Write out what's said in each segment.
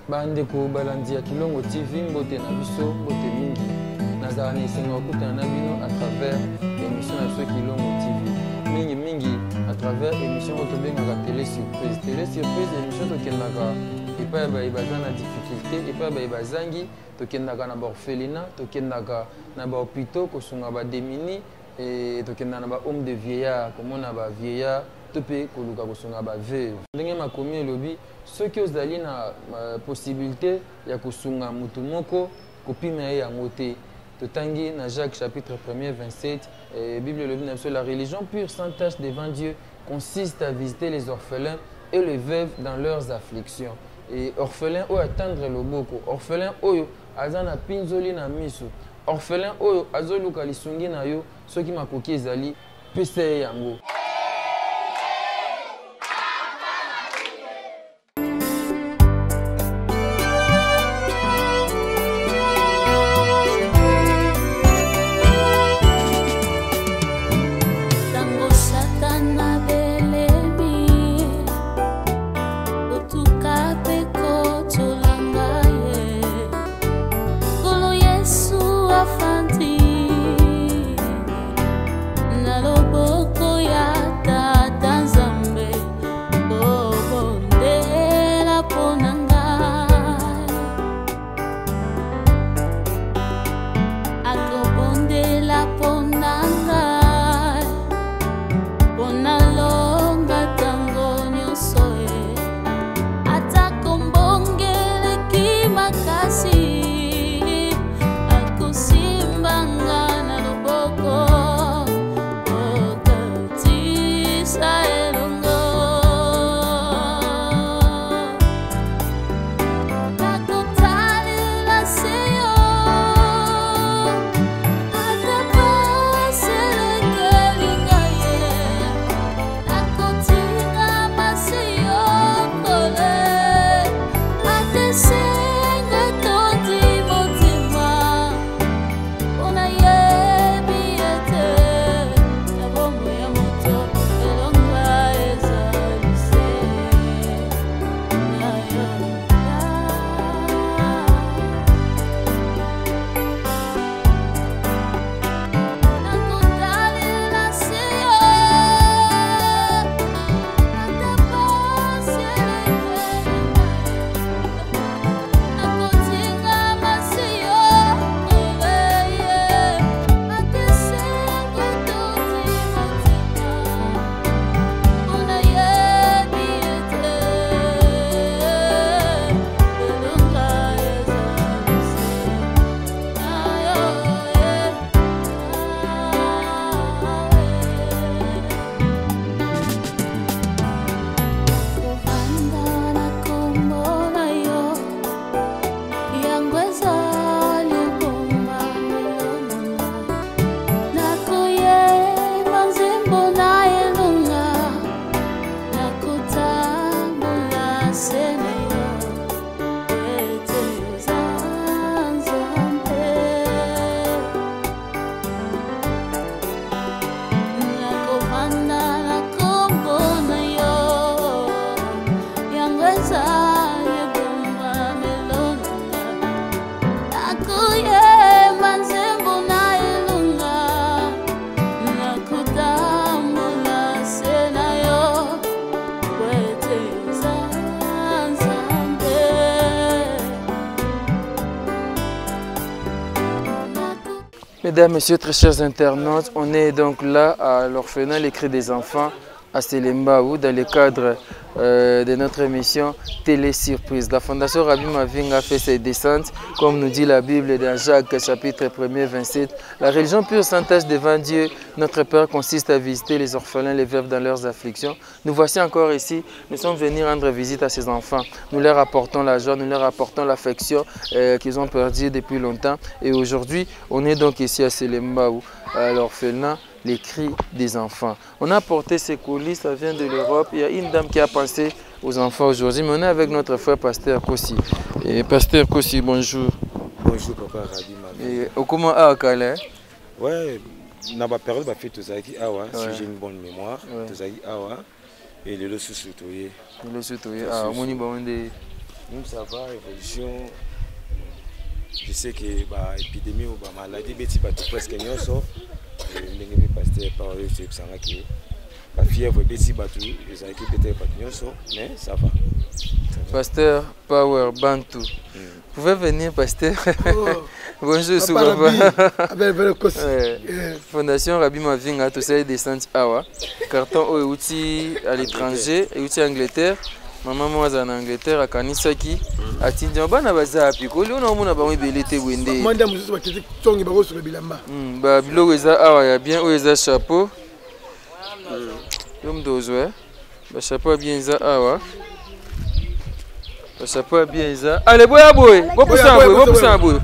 Bandeko balandi ya Kilongo TV, mbote na biso, mbote mingi. Nazala na esengo ya kokutana na bino à travers émission na biso Kilongo TV. Mingi mingi à travers émission oyo tobengaka Télé Surprise. Télé Surprise, émission tokendaka epai ya baye baza na difficulté, epai ya baye bazangi, tokendaka na baorphelinat, tokendaka na bahôpitaux kosunga bademini, tokendaka na bahome de vieillard komona ba vieillard to mpe koluka kosunga ba veuve. Ndenge makomi elobi, soki ozali na possibilité ya kosunga motu moko, kopima ye yango te. Totangi na Jacques chapitre 1er 27, Bible elobi na biso, la religion pure sans tache devant Dieu consiste à visiter les orphelins et les veuves dans leurs afflictions. Et orphelin oyo atendre loboko, orphelin oyo aza na pinzoli na miso, orphelin oyo azoluka lisungi na yo, soki makoki ezali, pesa ye yango. Tango Satana belemi, otuka pe kotolanga ye. Nkolo Yesu afandi na loboko ya Tata Nzambe, obondela mpo na ngai. Akobondela mpo na ngai, mpo nalonga tango nyonso ye. Atako mbongeleki makasi, akosimba nga na loboko, okatisa elongo. Nakotalela se yo, ata pasi elekeli ngai ye. Nakotingama se yo kole, ata esengo etondi motema, mpo nayebi ete na bomoi ya moto elonga ezali se na yo. Nakotalela se yo, ata pasi elekeli ngai. Nakotingama se yo kole ye, ata esengo etondi motema, mpo nayebi ete elonga ezali se na yo ye. Kovanda na kombo na yo, yango ezali ebombamelo na ngai. Nakoyemba nzembo na elonga, nakotambola se na yo, ete oza Nzambe. Nakovanda na kombo na yo, yango ezali ebombamelo na ngai. Nakoyemba nzembo na elonga, nakotambola se na yo, po ete oza Nzambe. Mesdames, Messieurs, très chers internautes, on est donc là à l'orphelinat Les Cris des Enfants à Selembao dans le cadre de notre émission Télé Surprise. La Fondation Rabbi Mavinga fait ses descentes, comme nous dit la Bible dans Jacques chapitre 1er 27. La religion pure sans tache devant Dieu, notre Père, consiste à visiter les orphelins, les veuves dans leurs afflictions. Nous voici encore ici, nous sommes venus rendre visite à ces enfants. Nous leur apportons la joie, nous leur apportons l'affection qu'ils ont perdue depuis longtemps. Et aujourd'hui, on est donc ici à Selembao, à l'orphelinat Les Cris des Enfants. On a porté ces colis, ça vient de l'Europe. Il y a une dame qui a pensé aux enfants aujourd'hui, mais on est avec notre frère Pasteur Kossi. Et Pasteur Kossi, bonjour. Bonjour papa Rabbi Mavinga. Et comment a Calais? Ouais, na ba période ba fait tozalaki awa, si Ouais. j'ai une bonne mémoire, Ouais. tozalaki awa et lelo susu toye. Lelo susu toye. Ah, omoni bango nde. Nous, ça va, évolution. Je sais que ba épidémie ou ba maladie beti bato presque nyonso. Ndenge mpe pasteur par oyo toyebisangaki ba fièvre ebeti bato ezalaki peut-être bato nyonso, mais ça va. Pasteur Power Bantu. Pouvez venir, pasteur. Oh. Bonjour, Papa Soubaba. Rabbi, Kosi. Ouais. Fondation Rabbi Mavinga, tosali descente awa. Carton oyo euti à l'étranger, euti Angleterre. Mama moko azala na Angleterre, akanisaki atindi yango. Bana baza api koli oyo naomona bango ebele te boye nde. Mwa ndambo mosusu bakiti tongi bakosuka bilamba. Ba biloko eza awa ya bien, oyo eza chapeau. Yo moto ozwa, eh? Ba chapeau ya bien eza awa. Ba chapeau ya bien eza. Allez, boya boye, bopusana boye, bopusana boye.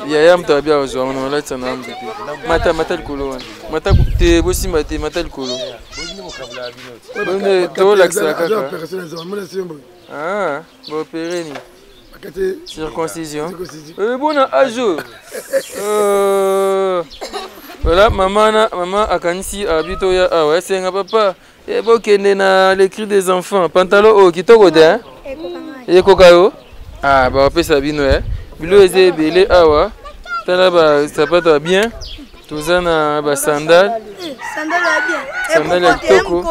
Yaya moto abi akozwa wana olatisa na moto te. Mata, mata likolo wana. Mata te, bosimba te, mata likolo. Bonde tolakisa Aza kaka. opération na zama mona siyo boye. Ah, baopere ni Bakati circoncision. Circoncision. Bona âge oyo. Voilà, mama na mama akanisi abi toya awa esenga papa bokende na le cri des enfants. Pantalon oyo kitoko te, hein? Ekoka yo. Ah, bapesa bino eh. Bilo eza ebele awa. Tala ba sapato ya bien. Toza na ba sandale. Sandale ya kitoko.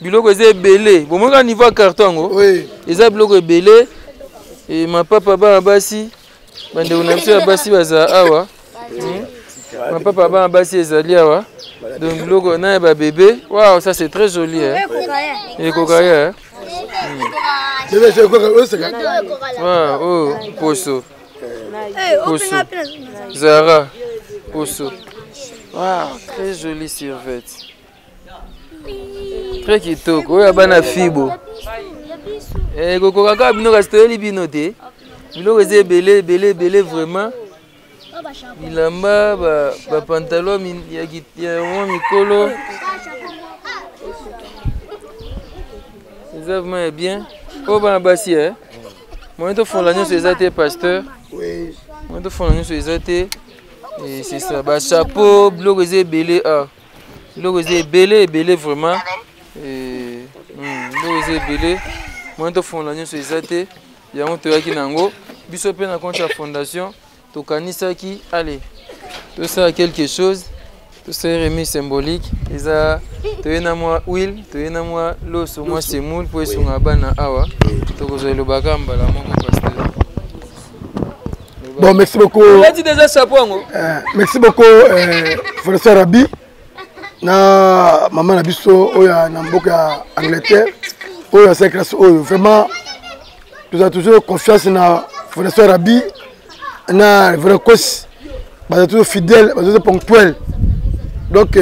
Biloko eza ebele. Bomoka niveau ya carton yango. Oui. Eza biloko ebele. E mapapa bana basi, bandeko na biso ya basi bazala awa. Mapapa bana basi ezali awa. Donc biloko na ya ba bébé. Waouh, ça c'est très joli, hein. Ekoka ye, hein. Bébé, c'est quoi oseka? Waouh, oh, poso. Poso. Zara. Poso. Waouh, très joli survêt. Très kitoko. Oyo ya bana fibo. Ekokoka kaka bino kasi toyeli bino te. Biloko eza ebele ebele ebele vraiment. Bilamba ba pantalon ya mwa mikolo. Eza vraiment ya bien. Oyo bana basi, eh. Moyen tofongola nyonso eza te, pasteur. Oui. Moyen tofongola nyonso eza te. Et c'est ça. Ba chapeau, biloko eza ebele ah. Biloko eza ebele ebele vraiment. Et biloko eza ebele. Moyen tofongola nyonso eza te. Yango toyaki na yango. Biso mpe na compte ya fondation tokanisaki allez tosala quelque chose, tosala remise symbolique. Eza toye na mwa huile, toye na mwa loso, mwa semoule mpo esunga bana awa. Tokozwa elobaka mbala moko, pasteur. Bon, merci beaucoup. Olati déjà chapeau yango. Merci beaucoup, Fondation Rabbi na mama na biso oyo na mboka ya Angleterre oyo asali classe oyo. Vraiment tozala toujours confiance na Fondation Rabbi na révérend Kosi, baza toujours fidèle, baza toujours ponctuel. Donc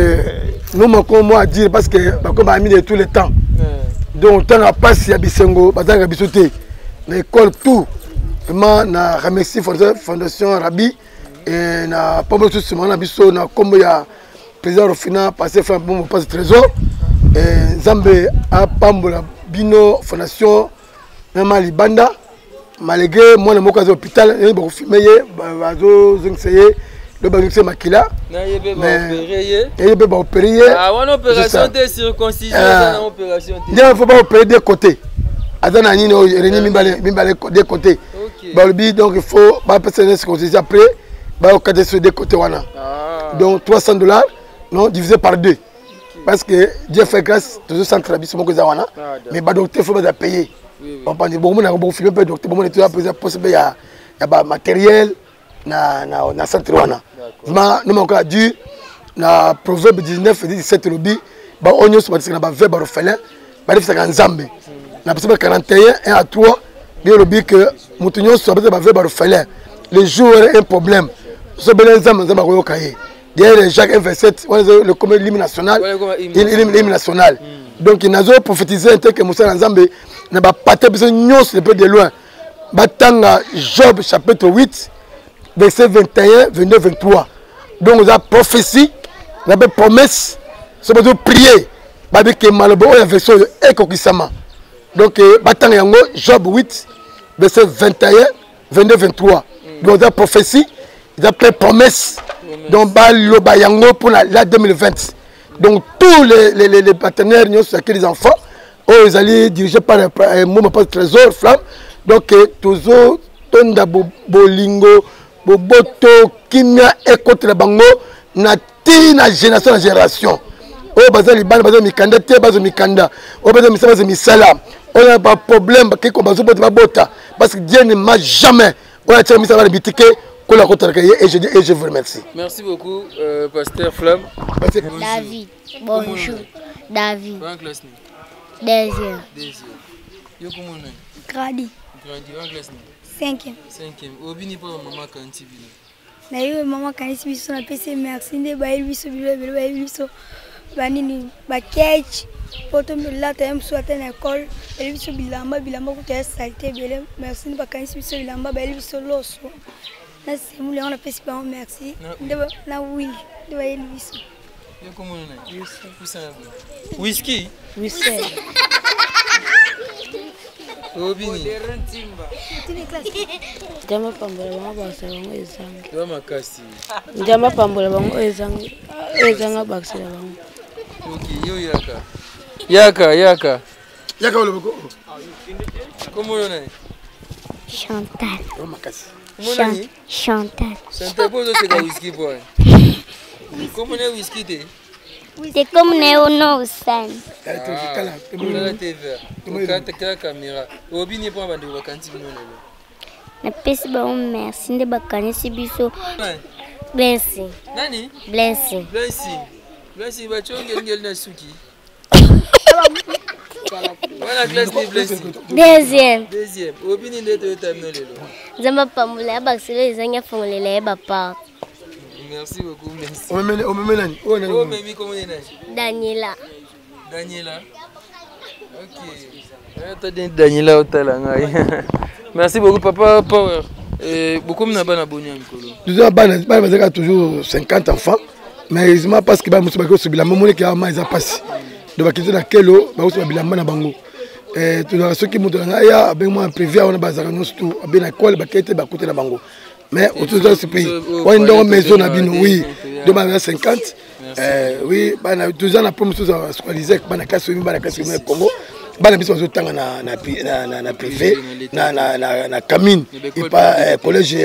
nous manquons moi à dire parce que bakomi baami de tous les temps. Donc ntango ya mpasi ya bisengo bazalaka biso te na école tout. Vraiment na remercie Fondation Rabbi et na pambo lisusu mama na biso na nkombo ya président Rofina, passé frère Bombo, passe trésor. Et Nzambe apambola bino fondation na libanda malgré mwana moko aza hôpital, ye bakofilme ye, bazozongisa ye lo bazongisa ye makila. Na ye mpe baopere ye. Ye mpe baopere ye. Ah, wana opération te, circoncision eza na opération te. Nde faut baopere deux côtés, aza na nini oyo hernie mibale mibale deux côtés. Balobi donc il faut bapesa ye circoncision, après bakokata sur deux côtés wana. Donc 300 $ non divisé par deux parce que Dieu fait grâce, toujours centre na biso moko eza wana. Mais badocteur faut baza payer. Comprendre, bomona bofilme mpe docteur, bomona toza mpenza poste mpe ya bamatériel na centre wana. Vraiment no moko ya dur na Proverbe 19 17 elobi baoyo nyonso batisaka na baveuve, baorphelin, balefisaka Nzambe. Na psaume 41 1 à 3 bien elobi que moto nyonso apesa baveuve, baorphelin, le jour un problème sobele Nzambe, Nzambe akoyoka ye. D'ailleurs Jacques 1 27 wana eza le comme l'hymne national. Ouais, comme hymne. L'hymne national. Donc nazo prophétiser te ke mosala na Nzambe na bapate biso nyonso de peu de loin batanga Job chapitre 8 verset 21, 22, 23. Donc oza prophétie na mpe promesse so bazo prier babike maloba oyo ya verset oyo ekokisama. Donc batanga yango, Job 8 verset 21, 22, 23. Donc eza prophétie, eza mpe promesse. Donc baloba yango mpona la 2020. Donc tous les partenaires nyonso yaki les enfants. Oyo ezali dirigé par Mboma Passe Trésor Flamme. Donc tozo tonda bolingo, boboto, kimia ekotela bango na ti na génération na génération. Oyo baza libanda baza mikanda te, bazo mikanda. Oyo baza misala baza misala. Oyo na ba problème bakeko bazo bota babota parce que Dieu ne m'a jamais. Oyo atia misala na bitike kola kotalaka ye et je dis et je vous remercie. Merci beaucoup Pasteur Flamme. Pasteur David. Bonjour. David. Bonne classe ni. Deuxième. Deuxième. Yo comment on est? Gradi. Gradi, en classe ni. Cinquième. Cinquième. Obini pa maman kanti bino. Na yo maman kanisi biso na pese merci nde ba biso bilo bilo ba biso ba nini ba catch poto milata ya msu ata na école ba biso bilamba bilamba ko ta saleté bele merci nde ba kanisi biso bilamba ba biso loso na semule on a pese ba merci nde na wili nde ba biso. Yo comment on est? Whisky. Whisky. Obini. Nzambe apambola bango bakisela bango ezangi. Yo makasi. Nzambe apambola bango ezangi ezanga bakisela bango. Ok, yo yaka. Yaka, yaka. Yaka oloboko. Comment on est? Chantal. Yo makasi. Chantal. Chantal, pourquoi c'est whisky boy? Comment est whisky te? C'est comme Néono San. Tala TV. Okata caméra. Obini po bande bakanti bino lelo. Napesi bango merci nde bakanisi biso. Blessing. Nani? Blessing. Blessing. Blessing bachonge ngeli na suki. Voilà classe ni blessing. Deuxième. Deuxième. Obini nde toyota bino lelo. Nzambe apambola ya bakiselo ezangi afongolela ye baparte. Merci beaucoup, merci. Omeme nani? Oh, nani? Omemi comment est nani? Daniela. Daniela. OK. Attends Daniela otala ngai. Merci beaucoup papa Power. Beaucoup na bana boni mikolo. Toujours bana bana bazaka toujours 50 enfants. Mais heureusement parce que ba musu ba ko subila momoni ki ama eza pasi. Donc bakiti na kelo ba ko bilamba na bango. Tozalaka soki moto na ngai ya abengi mwa privé wana bazalaka nyonso tu abe na ekole bakei te bakute na bango. Mais autour de ce pays, on est dans maison na bino, oui, de bana 50, oui, bana toujours na promotion za scolarisé, bana classe oui, bana classe oui Congo, bana biso bazo tanga na na na na privé, na na na na Camine, et pas collège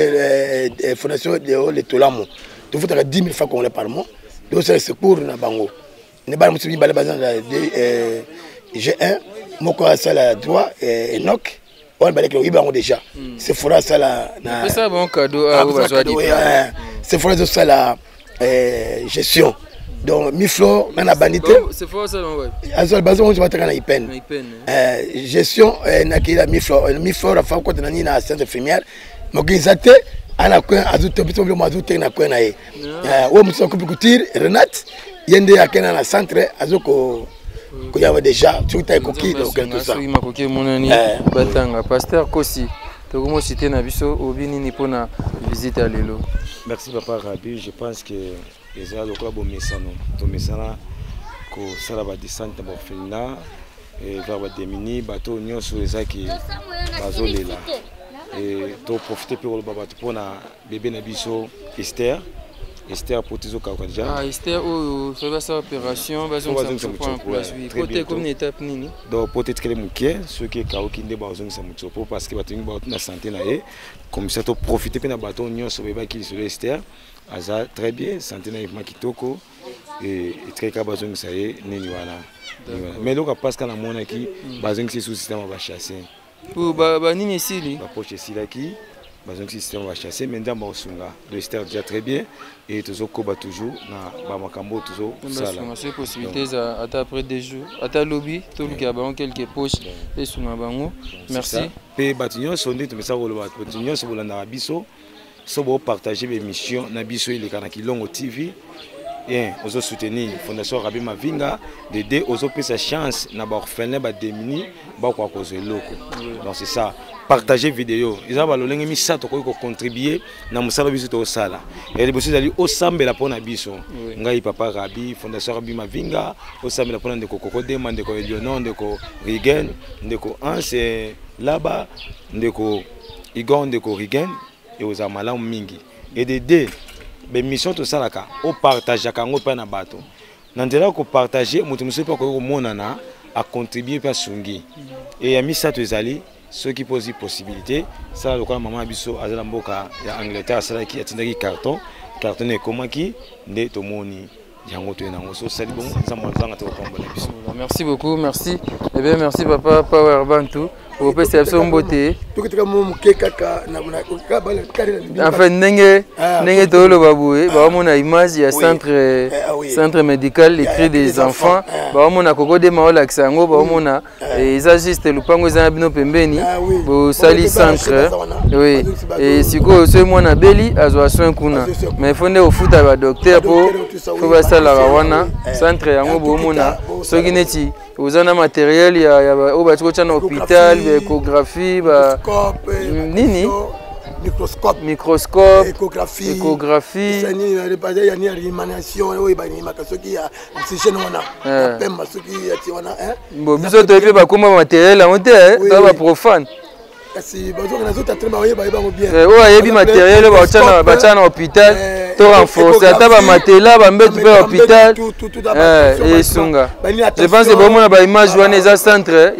fondation de le Tolamo. Tu faut 10 000 francs congolais par mois. Donc c'est secours na bango. Ne bana musu bale bazan na G1, moko asala droit Enoch. On va dire que déjà. C'est Sephora ça la na. C'est bon cadeau à Sephora ça la gestion. Donc Miflor na bandité. Sephora ça non ouais. Azol bazo on va na ipen. Gestion na kila Miflor, Miflor a fa côté na ni na centre infirmière. Mogizate ana coin azoute biso bilo azoute na coin na ye. O muso coupe couture Renate yende akena na centre azoko koyaba déjà tout est coquille donc tout ça. Soki makoki emonani batanga pasteur Kosi tokomo cité na biso obi nini pona visite ya lelo. Merci papa Rabi, je pense que eza lokola bomesano tomesana kosala ba descente na orphelinat vers ba démunis bato nyonso ezaki bazolela et to profiter pe koloba bato mpona bébé na biso Esther. Esther pour toujours déjà. Ah Esther oh ça va opération bazongisa en place oui. Côté comme une étape nini. Donc peut-être que les mukie ceux qui kaoki nde bazongisa mutsopo parce que bato ba na santé na ye comme ça to profiter pe na bato nyonso beba ki sur Esther aza très bien santé na ye makitoko et très ka bazongisa ye nini wana. Mais donc parce que na monaki bazongisa sous système ba chasser. Pour ba nini esili ba poche esilaki bazongisi système va chasser mais ndamba osunga de Esther déjà très bien et toujours koba toujours na ba makambo toujours sala c'est possibilité ça ata après des jours ata lobby to luka ba quelques poches et sunga bango merci pe bato nyonso nde tumesa koloba bato nyonso bolanda biso so bo partager be mission na biso eleka na Kilongo TV bien ozo soutenir fondation Rabbi Mavinga de deux ozo pesa chance na ba orphelin ba démunis ba kwa kozo eloko. Donc c'est ça, partager vidéo eza ba lolenge misato koki ko contribuer na musala biso to sala et liboso ezali osambela pona biso ngai papa Rabbi fondation Rabbi Mavinga osambela pona ndeko Koko Dema ndeko Elionon ndeko Rigen ndeko Anse Laba ndeko Igor ndeko Rigen et oza malamu mingi et de deux be mission to salaka o partager kango pa na bato na nzela ko partager mutu mususu pa ko monana Acontribue mpe asungi. E ya misato ezali soki mpo ozwi possibilité, sala lokola mama na biso aza na mboka ya Angleterre, asalaki, atindaki carton, carton ekomaki nde tomoni yango, toye nango. So osali bongo, Nzambe azanga te kopambola biso. Merci beaucoup, merci. Eh bien, merci papa Power Bantu. Opesa biso mbote. Tokitika mo moke kaka. Enfin, ndenge ndenge toloba boye, baomona image ya centre, centre médical Les Cris des Enfants. Baomona Koko Dema olakisa yango, baomona eza juste lupango eza na bino pembeni, bosali centre. Oui, e sikoyo soki mwana abeli, azwa soin kuna, mais faut nde kofuta badocteur mpo fo basalaka wana centre yango. Bomona soki neti oza na matériel ya oyo bati kotya na hôpital, baéchographie, ba nini, microscope, microscope, échographie, échographie. Ya nini, réanimation oyo banimaka soki ya oxygène wana, pemba soki ya ti wana. Bon, biso toyebi mpe bakoma matériel yango te, toza baprofane. Kasi nazota bayeba yango bien. Oyo ayebi matériel oyo batya na hôpital, to renforce ata bamatela, bambetu mpe hôpital esunga. Je pense bomona baimage wana, eza centre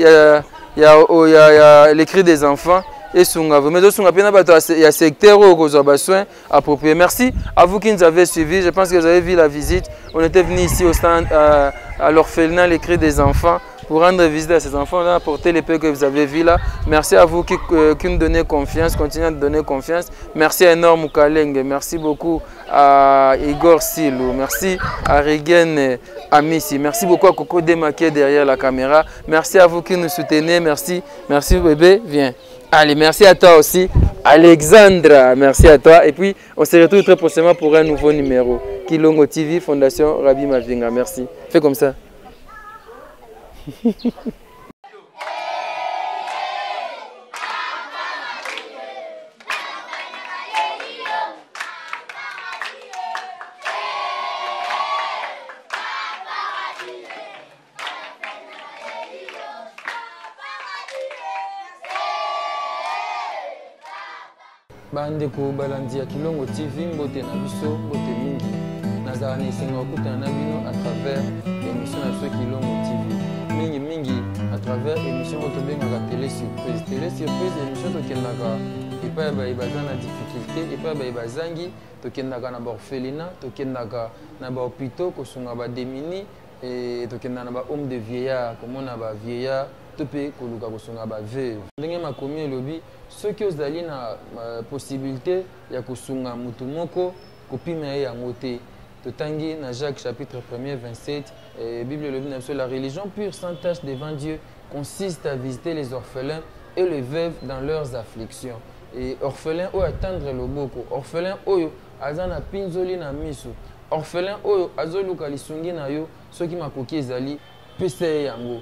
ya Les Cris des Enfants. Esunga vraiment, ezosunga mpe na bato ya secteur oyo kozwa basoin approprié. Merci à vous qui nous avez suivis. Je pense que vous avez vu la visite. On était venu ici au stand, à l'orphelinat Les Cris des Enfants pour rendre visite à ces enfants. On a apporté les peu que vous avez vu là. Merci à vous qui nous donnez confiance, continuez à nous donner confiance. Merci à Enorme Mukalenge, merci beaucoup à Igor Silou, merci à Regen Amissi, merci beaucoup à Coco Dema qui est derrière la caméra. Merci à vous qui nous soutenez, merci, merci bébé, viens. Allez, merci à toi aussi, Alexandra, merci à toi. Et puis, on se retrouve très prochainement pour un nouveau numéro. Kilongo TV, Fondation Rabbi Mavinga. Merci. Fais comme ça. Bandeko balandi ya Kilongo TV, mbote na biso, mbote mingi. Nazala na esengo kokutana na bino à travers émission na biso Kilongo TV, mingi mingi à travers émission oyo tobengaka Télé Surprise. Télé Surprise, émission tokendaka epai ya baye baza na difficulté, epai ya baye bazangi. Tokendaka na baorphelinat, tokendaka na bahôpitaux kosunga badémunis, tokendaka na bahome de vieillard komona bavieillard, to mpe koluka kosunga baveuve. Ndenge makomi elobi, soki ozali na possibilité ya kosunga motu moko, kopima ye yango te. Totangi na Jacques chapitre 1er 27, Bible elobi na biso: la religion pure sans tache devant Dieu consiste à visiter les orphelins et les veuves dans leurs afflictions. Et orphelin oyo atendre loboko, orphelin oyo aza na pinzoli na miso, orphelin oyo azoluka lisungi na yo, soki makoki ezali, pesa ye yango.